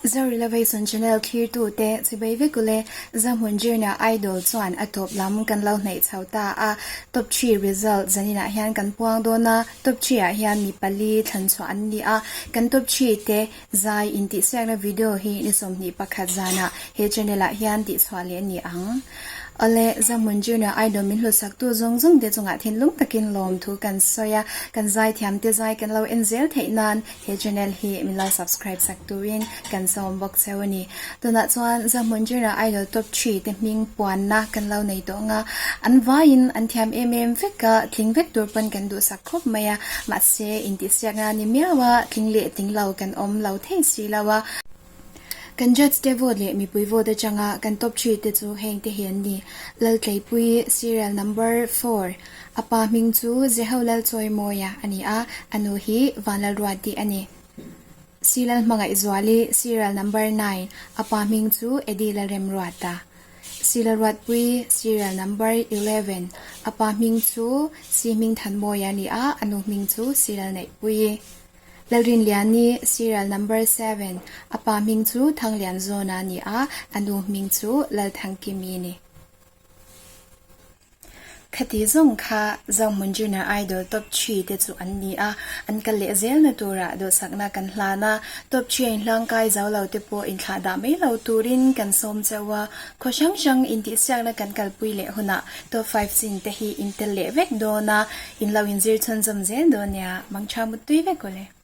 Zo Relevation Channel thlirtute chibei vek ule Zahmun Junior Idol chuan a tawp lam kan lo hnaih chho ta a, Top three result zaninah hian kan puang dawn a, Top three ah hian mi pali thlan chhuah an ni a, kan top three te zai intihsiakna video hi ni 21 zanah he channel ah hian tihchhuah leh a ni ang. Awle, Zahmun Junior Idol min hlutsaktu zawng zawng te chungah thinlung takin lawmthu kan sawi a, kan zaithiam te zai kan lo en zel theih nan He channel hi min lo subscribe sak turin kan sawm bawk cheu a ni. Tunah chuan Zahmun Junior Idol Top three te hming puanna kan lo nei tawh ang a, an vaiin an thiam em em vek a, tling vek tur pawn kan duhsak khawp mai a, mahse intihsiakna ni miau a, tling leh tling lo kan awm lo thei si lo a. Kan judge te vote leh mipui vote atanga kan top three te chu heng te hi an ni, Laltleipui, serial number four, a pa hming chu Jeho Lalchawimawia a ni a, a nu hi Vanlalruati a ni. Si Lalhmangaihzuali, serial number nine, a pa hming chu Eddie Lalremruata. Si Lalruatpui, serial number 11, a pa hming chu Si Hmingthanmawia a ni a, a nu hming chu Si Lalneihpuii. Lalrinliani, Serial number seven, a pa hming chu Thanglianzawna a ni a, a nu hming chu Lalthangkimi a ni. Khati zawng kha Zohmun Junior Idol Top three te chu an ni a, an kal leh zelna turah duhsakna kan hlan a, Top three a inhlangkai zo lo te pawh inthlah dah mai lo turin kan sawm chauh a, khaw hrang hrang intihsiakna kan kalpui leh hunah Top five chin te hi intel leh vek dawn a, In lo inzir chhunzawm zel dawn nia, mangtha muttui vek aw le.